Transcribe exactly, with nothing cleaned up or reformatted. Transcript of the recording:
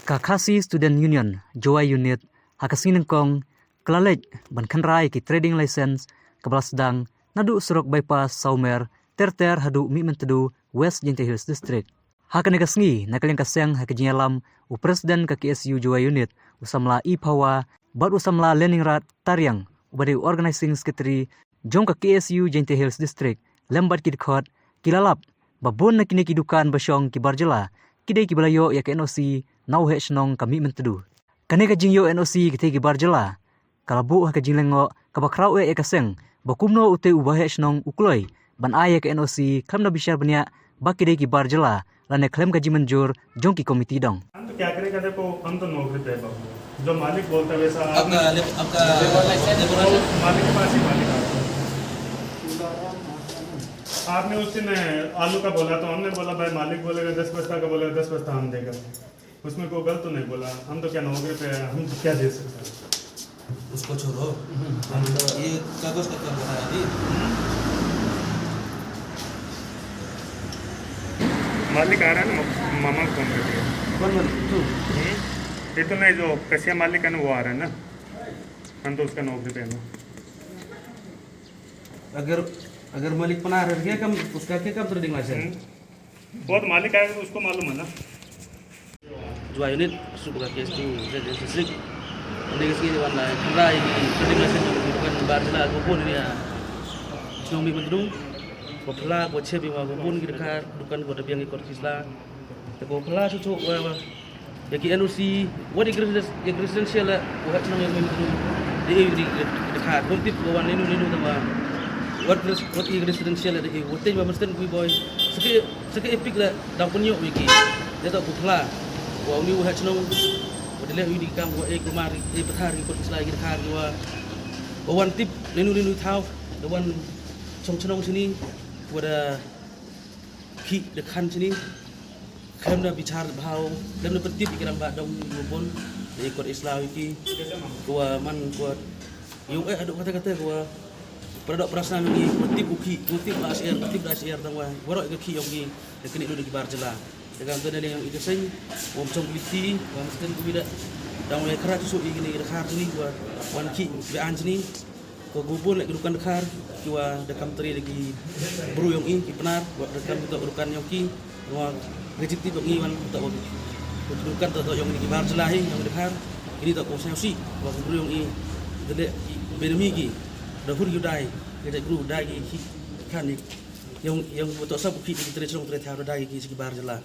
Ka Khasi Student Union, Jowai Unit, ha ka sngi nyngkong, ka la leit ban kynra ïa ki trading license, kaba la sdang naduh surok bypass Sawmer, ter ter haduh Mihmyntdu, West Jaintia Hills District. Ha kane ka sngi, na ka liang ka seng, ha ka jingïalam u President ka K S U Jowai Unit, u samla I Phawa, bad u samla Leningrad Tariang, uba dei u Organizing Secretary jong ka K S U Jaintia Hills District, lem bad ki dkhot, ki la lap ba bun na kine ki dukan ba shong ki bar jylla, ki dei kiba la ïoh ïa ka N O C na u Waheh Shnong ka Mihmyntdu. Kane ka jingïoh N O C kitei ki bar jylla ka la buh ha ka jinglyngngoh kaba khraw eh ïa ka seng, ba kumno utei u Waheh Shnong u kloi ban ai ïa ka N O C khlem da bishar bniah ba ki dei ki bar jylla, lane khlem ka jingmynjur jong ki komiti dong. हम तो क्या करेगा, देखो, हम तो नौकरी पे हैं बाबू। जो मालिक बोलता है वैसा आपने आपका लेब-, आपका लेबर वाले? मालिक के पास ही मालिक आता है। आपने उस दिन आलू का बोला, तो हमने बोला, "भाई, मालिक बोलेगा दस बस्ता का, बोलेगा दस बस्ता हम देगा।" उसमें कोई गलत तो नहीं बोला, हम तो क्या नौकरी पे हैं, हम तो क्या दे सकते हैं? उसको छोड़ो। हम्म। हम तो ये कागज का क्या बोला है अभी? मालिक आ रहा है ना, मामा को फोन करके। कौन मालिक? तू? हम्म? ये तो नहीं, जो कसिया मालिक है ना, वो आ रहा है ना। हम तो उसका नौकरी पे है ना। अगर, अगर मालिक पना रह गया कम, उसका क्या काम trading license? हम्म। वो तो मालिक आएगा तो उसको मालूम है ना। Jowai Unit, suk ka K S T, K S T sik. Ini kasi wan la khyndai ki trading license jong ki dukan bar jylla, ko bun ïa shnong Mihmyntdu. Ko phylla, ko chep ïa ko bun ki dkhar, dukan ko da biang ki kot ki sla. Te ko phylla suk suk wa, wa. Ïa ki N O C, wat ïa ki residential, ïa ki residential la, u Waheh Shnong ïa ki Mihmyntdu. Da ïoh ïa ki dkhar, kum tip ko wan lehnoh lehnoh tang ba. Wat res-, wat ïa ki residential la da ïoh, wat teng ba mesti kuwi boi. Sake, sake ïa pik la, dang pynïoh ïa ki. Ïa ta ko phylla. Wa uni u Waheh Shnong. Wa da leh ïa ki kam, wa eh kumar, eh pathar, ïa ki kot ki sla, ïa ki dkhar, wa. Wa wan tip, lehnoh lehnoh thaw, da wan shong shnong shini, wa da khih da khan shini. Khlem da bichar bhaw, khlem da pyntip ïa ki rangbah dong ïa ki bun, ïa ki kot ki sla ïa ki. Ko wa man ko ïoh eh haduh kata kata ko wa. Para doh para snam ïa ki, ko tip u khih, ko tip ba syiar, ko tip da syiar tang wa. Waroh ïa ki khih ïong ki, da kane lut da ki bar jylla. Ïa ka kane ïa ka seng, wa ym chong kwaliti, wa ym sten kwaliti. Dang wa ïa khrat suk ïa kine ki dkhar shini, wa wan khih ba an shini. Ko bun leh ki dukan dkhar, ki wa da kam trei da ki bru ïong i, ki Pnar, wa da kam trei da dukan ïong ki, wa reject ti ïong i wan da wa. Ko dukan da ïong i ki bar jylla hi, ïong i dkhar, kini da ko sngewsih, wa ki bru ïong i, da leh ki benami ki, da hur ïu dai, ki da bru dai ki, ki khan i, ïong, ïong wa to sap ki, ki trei shnong trei thaw da dai ki, ki bar jylla.